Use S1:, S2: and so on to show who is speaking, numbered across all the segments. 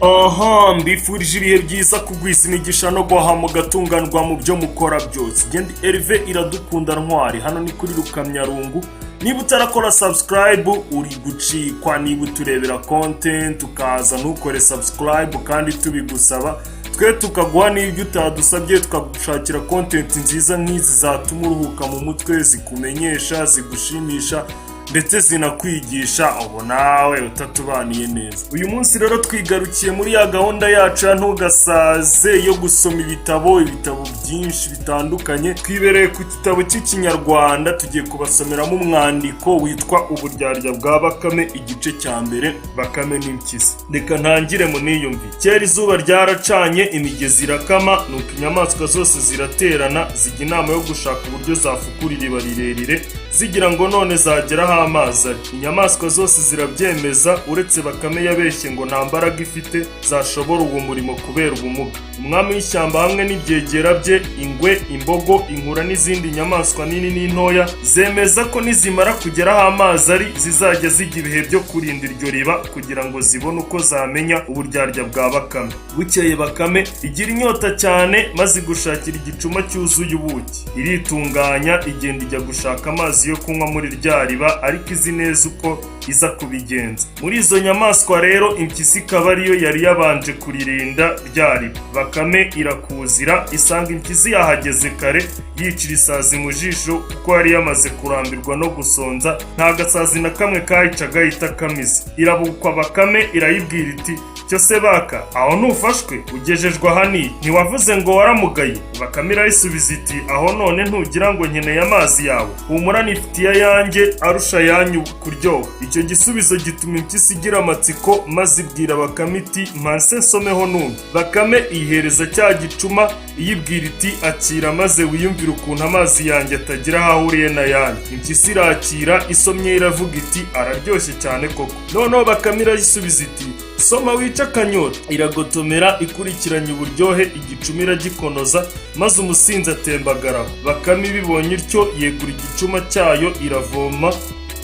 S1: Aha mbifurije ibihe byiza, kugwiza imigisha no guhaha mugatunganwa mu byo mukora byose. Genda Erive Iradukunda Ntwari, hano ni kuri Rukamyarungu. Niba utarakora subscribe, uri gucikwa. Niba uturebera content ukaza ntukore subscribe kandi tubigusaba, twe tukaguha n'ibyo utadusabye, tukagushakira content nziza nk'izi zatuma uruhuka mu mutwe, zikumenyesha, zigushimisha ndetse zinakwigisha, ubu nawe utatubaniye neza. Uyu munsi rero twigarukiye muri ya gahunda yacu ya Ntugasaze yo gusoma ibitabo, ibitabo byinshi bitandukanye. Twibereye ku gitabo cy'Ikinyarwanda, tugiye kubasomeramo umwandiko witwa "Uburyarya bwa Bakame", igice cya mbere, Bakame n'impyisi. Reka ntangire muniyumvi. Kera izuba ryaracanye, imigezi irakama, nuko inyamaswa zose ziraterana, zijya inama yo gushaka uburyo zafukura iriba rirerire, zigira ngo none zagera aho amazi ari. Inyamaswa zose zirabyemeza, uretse Bakame yabeshye ngo nta mbaraga ifite zashobora uwo murimo kubera ubumuga. Umwami w'ishyamba hamwe n'ibyegera bye, ingwe, imbogo, inkura n'izindi nyamaswa nini n'intoya, zemeza ko nizimara kugera aho amazi ari zizajya zijya ibihe byo kurinda iryo riba kugira ngo zibone uko zamenya uburyarya bwa Bakame. Bukeye Bakame igira inyota cyane, maze igushakira igicuma cyuzuye ubuki, iritunganya, igenda ijya gushaka amazi yo kunywa muri rya riba, ariko izi neza uko iza kubigenza. Muri izo nyamaswa rero, impyisi ikaba ariyo yari yabanje kuririnda rya riba. Bakame irakuzira, isanga impyisi yahageze kare, yicira isazi mu jisho kuko yari yamaze kurambirwa no gusonza, nta gasazi na kamwe kayicaga gahita kamize. Irabukwa Bakame, irayibwira iti: "Cyo se baka, aho ntufashwe? Ugejejwe aha ni ntiwavuze ngo waramugaye?" Bakame irayisubiza iti: "Aho none ntugira ngo nkeneye amazi yawe? Humura, nifitiye ayanjye arusha ayanyu kuryoha." Icyo gisubizo gituma impyisi igira amatsiko, maze ibwira Bakame iti: "Mpanse nsomeho numve." Bakame iyihereza cya gicuma, iyibwira iti: "Akira maze wiyumvire ukuntu amazi yanjye atagira aho ahuriye n'ayanyu." Impyisi irakira, isomye iravuga iti: "Araryoshye cyane koko." Noneho Bakame irayisubiza iti: "Soma wice akanyota." Iragotomera, ikurikiranye uburyohe, igicuma iragikonoza, maze umusinzi atembagaraho. Bakame ibibonye ityo, yegura igicuma cyayo, iravoma.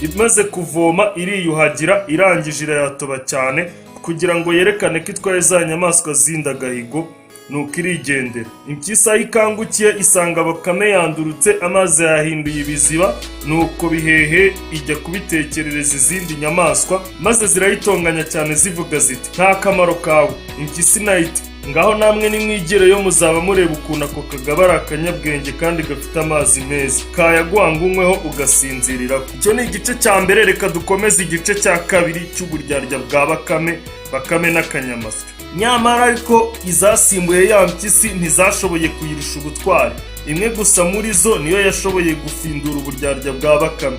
S1: Imaze kuvoma iriyuhagira, irangije irayatoba cyane kugira ngo yerekane ko itwaye za nyamaswa z'indagahigo, nuko irigendera. Impyisi aho ikangukiye isanga Bakame yandurutse, amazi yahinduye ibiziba. Nuko bihehe ijya kubitekerereza izindi nyamaswa, maze zirayitonganya cyane, zivuga ziti: "Nta kamaro kawe." Impyisi nayo iti: "Ngaho namwe nimwigireyo, muzaba mureba ukuntu ako kagabo ari akanyabwenge kandi gafite amazi meza, kayaguha ngo unyweho ugasinziriraho." Icyo ni igice cya mbere. Reka dukomeze igice cya kabiri cy'uburyarya bwa Bakame, Bakame n'akanyamasyo. Nyamara ariko izasimbuye ya mpyisi ntizashoboye kuyirusha ubutwari. Imwe gusa muri zo niyo yashoboye gufindura uburyarya bwa Bakame.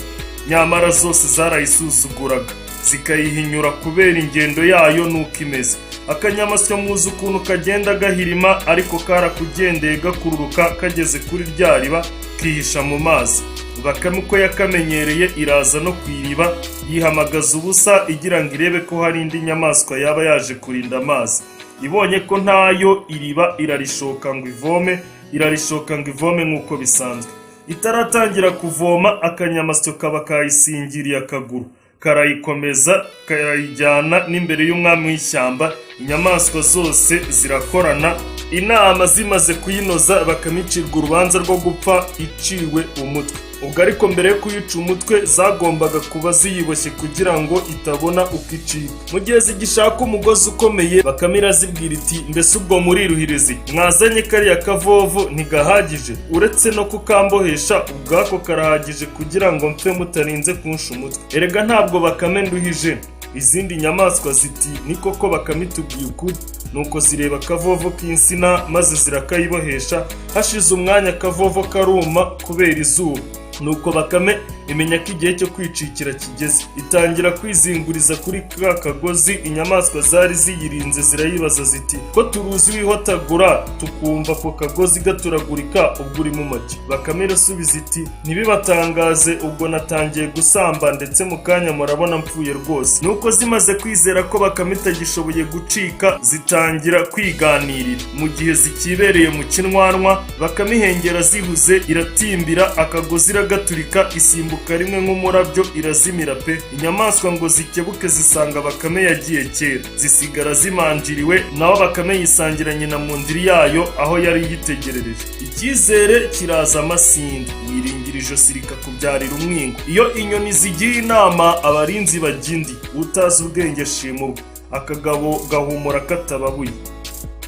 S1: Nyamara zose zarayisuzuguraga, zikayihinyura kubera ingendo yayo n'uko imeze. Akanyamasyo muzi ukuntu kagenda gahirima, ariko karakugendeye gakururuka, kageze kuri rya riba kihisha mu mazi. Bakame uko yakamenyereye iraza no ku iriba, yihamagaza ubusa, igira ngo irebe ko hari indi nyamaswa yaba yaje kurinda amazi. Ibonye ko ntayo, iriba irarishoka ngo ivome, irarishoka ngo ivome nk'uko bisanzwe. Itaratangira kuvoma, akanyamasyo kaba kayisingiriye akaguru, karayikomeza, karayijyana n'imbere y'umwami w'ishyamba. Inyamaswa zose zirakorana inama, zimaze kuyinoza bakamicirwa urubanza rwo gupfa iciwe umutwe. Ubwo ariko mbere yo kuyica umutwe zagombaga kuba ziyiboshye kugira ngo itabona uko icika. Mu gihe zigishaka umugozi ukomeye, Bakame irazibwira iti: "Mbese ubwo muriruhiriza iki? Mwazanye kariya kavovo, ntigahagije? Uretse no kukambohesha, ubwako karahagije kugira ngo mpfe mutarinze kunsha umutwe. Erega ntabwo Bakame nduhije." Izindi nyamaswa ziti: "Ni koko, Bakame itubwiye ukuri." Nuko zireba akavovo k'insina, maze zirakayibohesha. Hashize umwanya akavovo karuma kubera izuba. Nuko Bakame imenya ko igihe cyo kwicikira kigeze, itangira kwizinguriza kuri ka kagozi. Inyamaswa zari ziyirinze zirayibaza ziti: "Ko turuzi wihotagura, tukumva ako kagozi gaturagurika, ubwo uri mu magi?" Bakame irasubiza iti: "Ntibibatangaze, ubwo natangiye gusamba, ndetse mu kanya murabona mpfuye rwose." Nuko zimaze kwizera ko Bakame itagishoboye gucika, zitangira kwiganirira. Mu gihe zikibereye mu kinwanwa, Bakame ihengera zihuze, iratimbira, akagozi iragaturika, isimbuka. Iguruka rimwe nk'umurabyo, irazimira pe. Inyamaswa ngo zikebuke zisanga Bakame yagiye kera, zisigara zimanjiriwe. Naho Bakame yisangira nyina mu ndiri yayo aho yari yitegerereje. Icyizere kiraza amasinde, wiringira ijosi rikakubyarira umwingo. Iyo inyoni zigiye inama, abarinzi bajya indi. Utazi ubwenge shima ubwe. Akagabo gahumura katababuye.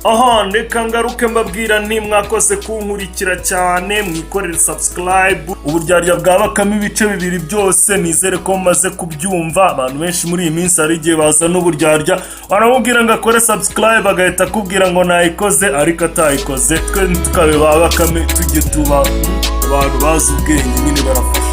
S1: Aha reka ngaruke mbabwira nti mwakoze kunkurikira cyane, mwikorere subscribe. Uburyarya bwa Bakame ibice bibiri byose, nizere ko mumaze kubyumva. Abantu benshi muri iyi minsi hari igihe bazana uburyarya, baramubwira ngo akore subscribe, agahita akubwira ngo nayikoze ariko atayikoze. Twe ntitukabe ba Bakame, tujye tuba abantu bazi ubwenge nyine, barafasha.